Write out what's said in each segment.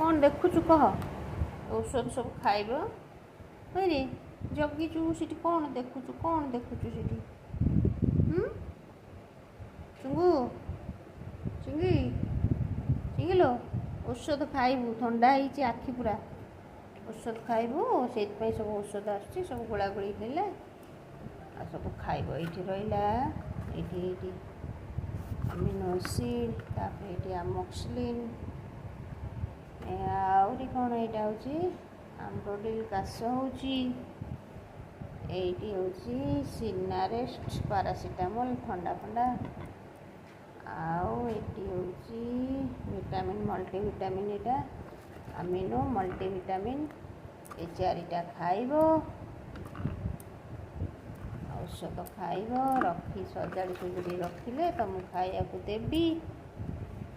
କ'ଣ ଦେଖୁଛୁ କହ? ଔଷଧ ସବୁ ଖାଇବ। ହଇରେ, ଜଗିଛୁ ସେଠି, କ'ଣ ଦେଖୁଛୁ? କ'ଣ ଦେଖୁଛୁ ସେଠି? ଚୁଙ୍ଗୁ, ଚିଙ୍ଗି, ଚିଙ୍ଗିଲୋ, ଔଷଧ ଖାଇବୁ। ଥଣ୍ଡା ହେଇଛି ଆଖି ପୁରା, ଔଷଧ ଖାଇବୁ। ସେଇଥିପାଇଁ ସବୁ ଔଷଧ ଆସୁଛି, ସବୁ ଗୋଳାଗୋଳି ହେଲେ ଆଉ ସବୁ ଖାଇବ। ଏଇଠି ରହିଲା, ଏଇଠି ଆମିନୋସିଡ୍, ତାପରେ ଏଇଠି ଆମୋକ୍ସିଲିନ୍, ଆହୁରି କ'ଣ? ଏଇଟା ହେଉଛି ଆମ୍ବ୍ରୋଡିଲ୍, କାଶ ହେଉଛି। ଏଇଠି ହେଉଛି ସିନାରେଷ୍ଟ, ପାରାସିଟାମଲ୍, ଥଣ୍ଡା ଫଣ୍ଡା। ଆଉ ଏଠି ହେଉଛି ଭିଟାମିନ୍, ମଲ୍ଟିଭିଟାମିନ୍, ଏଇଟା ଆମିନୋ ମଲ୍ଟିଭିଟାମିନ୍। ଏ ଚାରିଟା ଖାଇବ, ଔଷଧ ଖାଇବ। ରଖି ସଜାଡ଼ି ସୁଜୁଡ଼ି ରଖିଲେ ତମକୁ ଖାଇବାକୁ ଦେବି,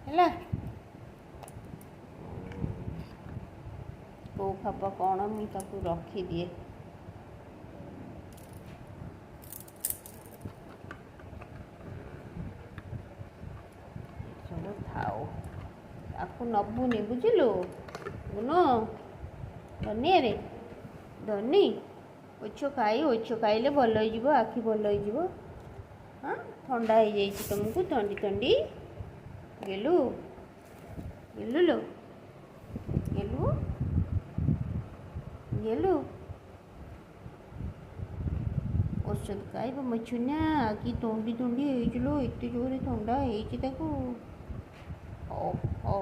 ହେଲା? କେଉଁ ଖାପ କ'ଣ, ମୁଁ ତାକୁ ରଖିଦିଏ। ସବୁ ଥାଉ, ତାକୁ ନବୁନି, ବୁଝିଲୁ ଗୁନୁ? ଧନିଆରେ ଧନି, ଓଛ ଖାଇ, ଓଛ ଖାଇଲେ ଭଲ ହେଇଯିବ, ଆଖି ଭଲ ହେଇଯିବ। ହଁ, ଥଣ୍ଡା ହେଇଯାଇଛି ତୁମକୁ, ଥଣ୍ଡି ଥଣ୍ଡି। ଗେଲୁ, ଗେଲୁ ଲୋ, ଗେଲୁ, ଗେଲୁ, ଔଷଧ ଖାଇବ ମୋ ଛୁନା। କି ଥଣ୍ଡି ଥଣ୍ଡି ହେଇଛି ଲୋ, ଏତେ ଜୋରରେ ଥଣ୍ଡା ହେଇଛି ତାକୁ। ହଉ ହଉ।